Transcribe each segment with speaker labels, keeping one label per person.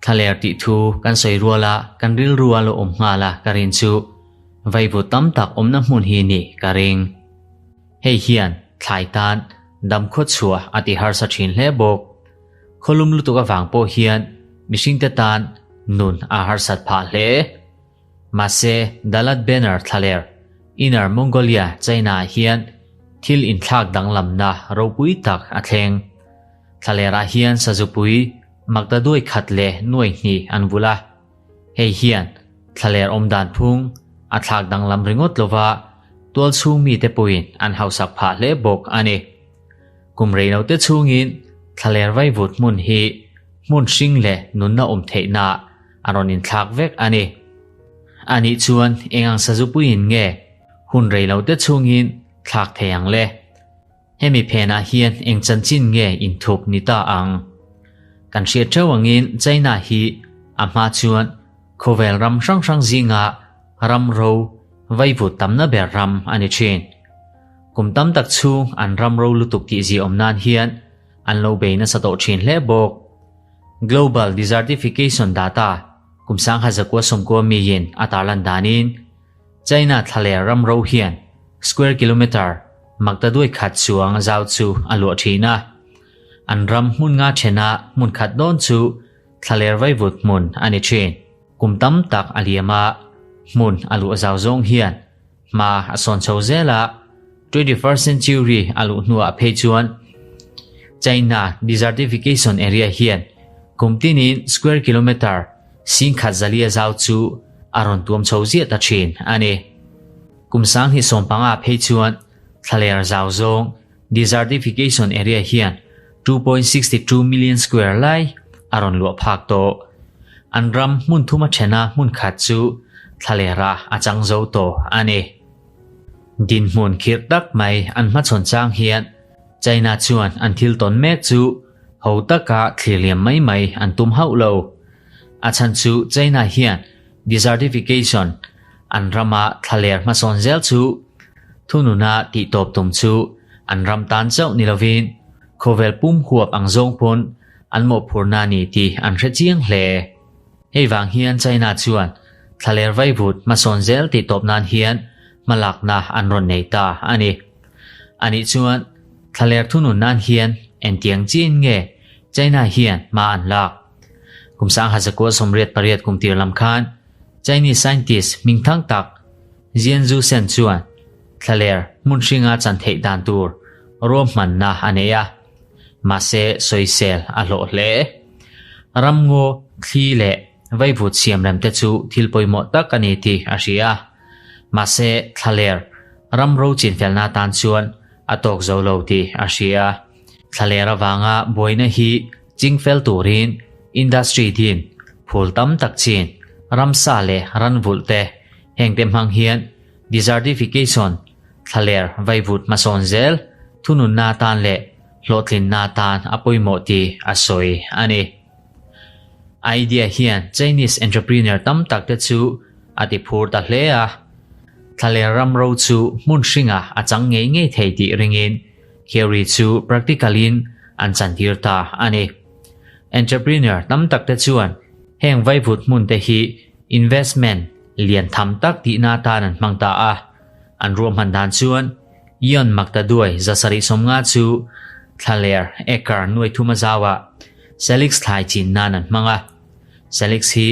Speaker 1: Thlaler tih thu kan sawi rual a, kan rilru a lo awm nghal a ka rin chu vaivut tam tak awmna hmun hi ni ka ring. Hei hian thlai tan dam khaw chhuah a ti harsa thin hle bawk. Khawlum lutuk avang pawh hian mihringte tan nun a harsat phah hle. Mahse, Dalat Banner thlaler, Inner Mongolia, China-ah hian thil inthlak danglamna ropui tak a thleng. Thlalerah hian sazupui maktaduai khat leh nuai hnih an vulh a. Hei hian thlaler awm dan phung a thlak danglam ringawt lova tual chhung mite pawhin an hausak phah hle bawk a ni. Kum reilote chhungin thlaler vaivut hmun hi hmun hring leh nunna awm theihna a rawn inthlak vek a ni. Anih chuan eng ang sazupuiin nge hun reilote chhungin thlak thei ang le? Hemi phenah hian eng chanchin nge inthup ni ta ang? Kan hriat theuh angin China hi a hma chuan khawvel ram hrang hrang zinga ram ro vaivut tamna ber ram a ni thin. Kum tam tak chhung an ram ro lutuk tih ziaawm nan hian an lo bei nasa tawh thin hle bawk. Global Desertification Data kum sangha zakua sawmkua miin a tarlan danin China thlaler ram ro hian square kilometre maktaduai khat chuang zau chu a luah thin a. An ram hmun nga thena hmun khat dawn chu thlaler vaivut hmun a ni thin. Kum tam tak a liam a, hmun a luah zau zawng hian hma a sawn chho zel a, 21st century a luh hnuah phei chuan China desertification area hian kum tinin square kilometre singkhat zalia zau chu a rawn tuam chho ziah ta thin a ni. Kum sanghnih sawmpanga phei chuan thlaler zau zawng desertification area hian 2.62 million square lai a rawn luah phak tawh. An ram hmun thuma thena hmun khat chu thlalera a chang zo tawh a ni. Dinhmun khirh tak mai an hmachhawn chang hian China chuan an thil tawn mek chu ho taka thlir liam mai mai an tum hauh lo. A chhan chu China hian desertification an rama thlaler hmasawn zel chu thununa tihtawp tum chu an ram tan chauh ni lovin khawvel pum huap ang zawng pawn an mawhphurna ni tih an hre chiang hle. Hei vang hian China chuan thlaler vaivut hmasawn zel tihtawp nan hian hmalakna an rawn nei ta a ni. Anih chuan thlaler thunun nan hian engtiang chiin nge China hian hma an lak? Kum sangha zakua 88 kum tir lam khan Chinese scientist hmingthang tak Jianzhu Shen chuan thlaler hmun hringa chan theih dan tur ruahmanna a nei a, mahse sawisel a hlawh hle. Ramngaw, thli leh vaivut siamrem te chu thil pawimawh tak a ni tih a hria a, mahse thlaler ram ro chinfelna atan chuan a tawk zo lo tih a hria. Thlaler avanga buaina hi chingfel turin industry din phul tam tak chin ramsa leh ranvulh te hengte hmang hian desertification thlaler vaivut hmasawn zel thununna atan leh hlawhtlinna atan a pawimawh tih a sawi a ni. Idea hian Chinese entrepreneur tam tak te chu a ti phur ta hle a, thlaler ram ro chu hmun hringah a chang ngei ngei thei tih ringin Theory chu practical in an chantir ta a ni. Entrepreneur tam tak te chuan heng vaivut hmun te hi investment lian tham tak tihna atan an hmang ta a. An ruahman dan chuan Ion Maktaduai 750 chu thlaler acre nuai thum a zau ah Salix thlai chin nan an hmang a. Salix hi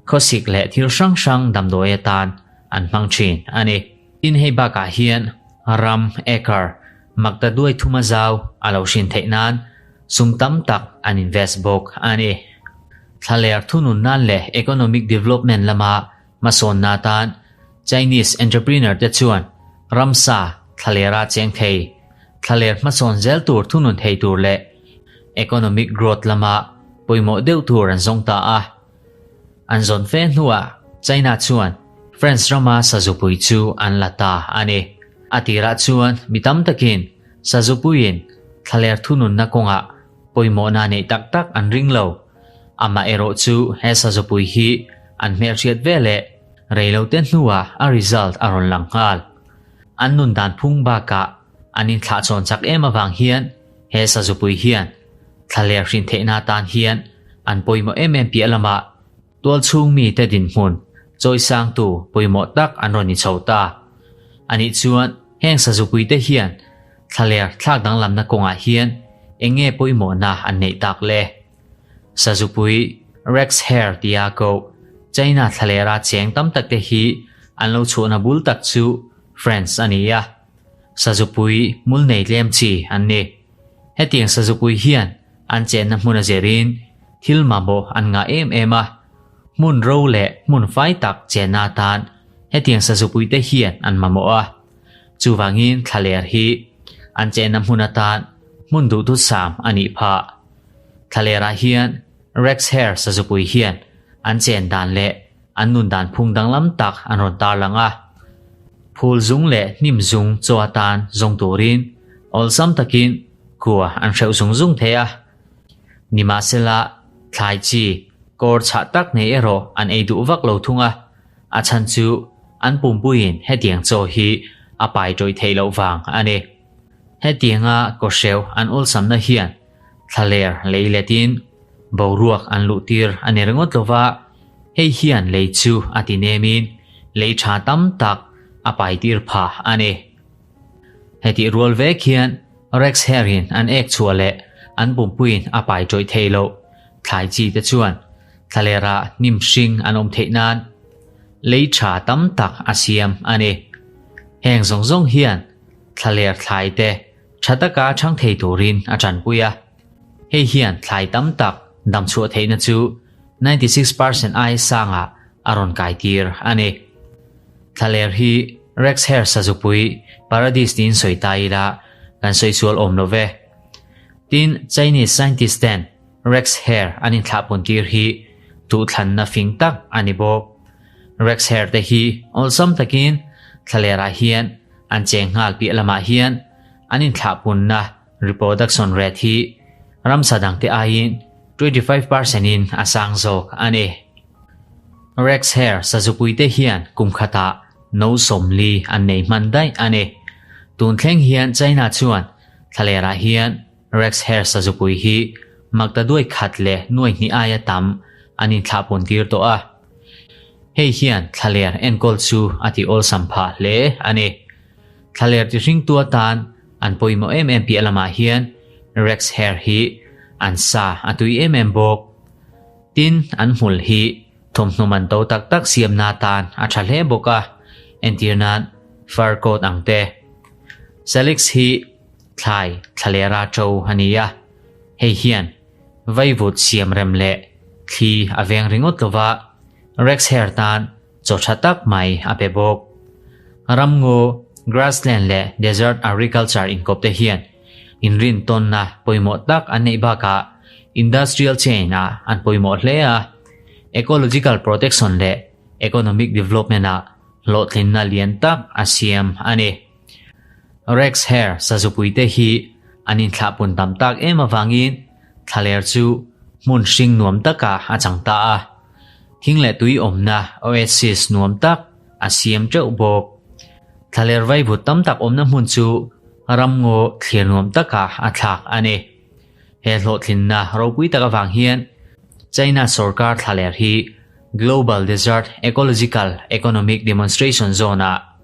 Speaker 1: khawsik leh thil hrang hrang damdawi atan an hmang thin a ni. Tin hei bakah hian ram acre maktaduai thuma zau a lo hrin theih nan sum tam tak an invest bawk a ni. Thlaler thunun nan leh economic development lama hmasawnna atan Chinese entrepreneur te chuan ramsa thlalera cheng thei, thlaler hmasawn zel tur thunun thei tur leh economic growth lama pawimawh deuh tur an zawng ta a. An zawn fe hnuah China chuan France rama sazupui chu an la ta a ni. A tirah chuan mi tam takin sazupuiin thlaler thununna kawngah pawimawhna neih tak tak an ring lo. Amaherawh chu he sazupui hi an hmelhriat ve leh reilote hnuah a result a rawn lang nghal. An nun dan phung bakah an inthlahchhawn chak em avang hian he sazupui hian. Thlaler hrin theihna atan hian an pawimawh em em piah lamah tualchhung mite dinhmun chawisangtu pawimawh tak an rawn ni chho ta. Anih chuan heng sazupuite hian thlaler thlak danglamna kawngah hian eng nge pawimawhna an neih tak le? Sazupui Rex Hare tia koh China thlalera cheng tam takte hi an lo chhuahna bul tak chu France a ni a. Sazupui hmul nei tlem chi an ni. Hetiang sazupui hian an chenna hmun a zirin thil mamawh an ngah em em a, hmun ro leh hmun fai tak chenna atan hetiang sazupui te hian an mamawh a. Chuvangin thlaler hi an chenna hmun atan hmun duhthusam a nih phah. Thlalerah hian Rex Hare sazupui hian an chen dan leh an nun dan phung danglam tak an rawn tarlang a. Phul zung leh hnim zung chaw atan zawng turin awlsam takin kua an hreuh zung zung thei a. Nimahsela, thlai chi kawr chhah tak nei erawh an ei duh vak lo thung a, a chhan chu an pumpuiin hetiang chaw hi a pai tawih theih loh vang a ni. Hetianga kawhreuh an awlsamna hian thlaler lei letin boruak an luhtir a ni ringawt lo va, hei hian lei chu a ti nemin lei tha tam tak a paitir phah a ni. Hetih rual vek hian Rex Hare-in an ek chhuah leh an pumpuiin a pai tawih thei loh thlai chi te chuan thlalera hnim hring an awm theih nan lei tha tam tak a siam a ni. Heng zawng zawng hian thlaler thlai te Tha taka chhang thei turin a tanpui a, hei hian thlai tam tak damchhuah theihna chu 96% ai sangah a rawn kaitir a ni. Thlaler hi Rex Hare sazupui paradis tiin sawi ta ila kan sawi sual awm lo ve. Tin, Chinese scientist ten Rex Hare an inthlahpun tir hi duhthlanna fing tak a ni bawk. Rex Hare te hi awlsam takin thlalerah hian An cheng nghal piah lamah hian an inthlahpunna reproduction rate hi ramsa dangte aiin 25% in a sang zawk a ni. Rex Hare sazupuite hian kum khatah no 40 an nei hman daih a ni. Tun thleng hian China chuan thlalerah hian Rex Hare sazupui hi maktaduai khat leh nuai hnih aia tam an inthlahpun tir tawh a. Hei hian thlaler enkawl chu a ti awlsam phah hle a ni. Thlaler ti hringtu atan an pawimawh em em piah lamah hian Rex Hare hi an sa a tui em em bawk. Tin, an hmul hi thawmhnaw man to tak tak siamna atan a tha hle bawk a, entir nan fur coat ang te. Salix hi thlai thlalera to a ni a, hei hian Vaivut siam rem leh thli a veng ringawt lo va, Rex Hare tan chaw tha tak mai a pe bawk. Ramngaw, grassland leh desert agriculture inkawp te hian inrintawnna pawimawh tak an neih bakah industrial chain ah an pawimawh hle a, ecological protection leh economic development ah hlawhtlinna lian tak a siam a ni. Rex Hare sazupuite hi an inthlahpun tam tak em avangin thlaler chu hmun hring nuam takah a chang ta a, thing leh tui awmna oasis nuam tak a siam teuh bawk. Thlaler vaivut tam tak awmna hmun chu ramngaw thlir nuam takah a thlak a ni. He hlawhtlinna ropui tak avang hian China sorkar thlaler hi Global Desert Ecological Economic Demonstration Zone-ah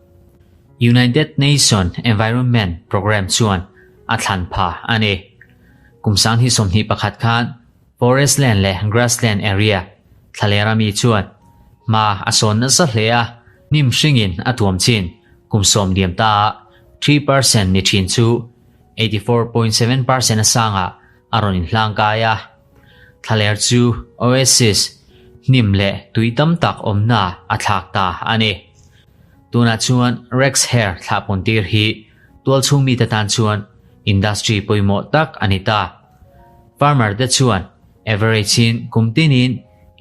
Speaker 1: United Nation Environment Programme chuan a thlan pha a ni. Kum 2021 khan forest land leh grassland area thlalera mi chuan hma a sawn nasa hle a, hnim hringin a tuam chin kum sawm diam ta ah 3% ni thin chu 84.7% a sangah a rawn inhlang kai a. Thlaler chu oasis, hnim leh tui tam tak awmna a thlak ta a ni. Tunah chuan Rex Hare thlahpawn tir hi tualchhung mite tan chuan industry pawimawh tak a ni ta. Farmer te chuan average in kum tinin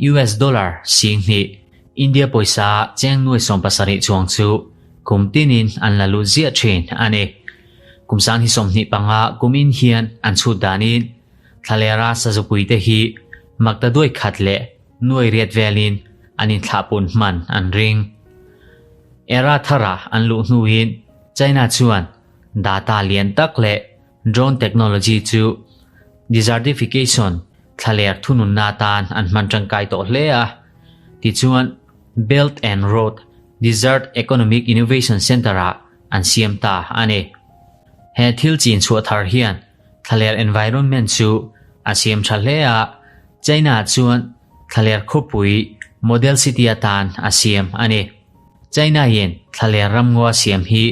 Speaker 1: US dollar 2000, India pawisa cheng nuai 70 chuang chu kum tinin an la lut ziah thin a ni. Kum 2025 kumin hian an chhut danin thlalera sazupui te hi maktaduai khat leh nuai riat velin an inthlahpun hman an ring. Era thara an luh hnuin China chuan data lian tak leh drone technology chu Desertification, thlaler thununna atan an hman tangkai tawh hle a. Tichuan, Belt and Road Desert Economic Innovation Centre-ah an siam ta a ni. He thil chin chhuah thar hian thlaler environment chu a siam tha hle a, China chuan thlaler khawpui model city atan a siam a ni. China-in thlaler ramngaw a siam hi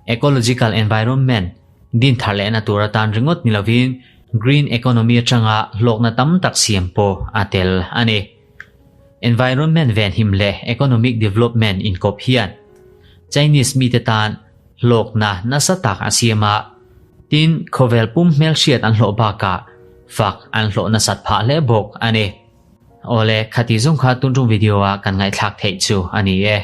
Speaker 1: ecological environment din thar lehna tur atan ringawt ni lovin green economy atanga hlawkna tam tak siam pawh a tel a ni. Environment venhim leh economic development inkawp hian Chinese mite tan hlawkna nasa tak a siam a, tin khawvel pum hmelhriat an hlawh bakah fak an hlawh nasat phah hle bawk a ni. Awle, khati zawng kha tuntum video a kan ngaihthlak theih chu a ni e.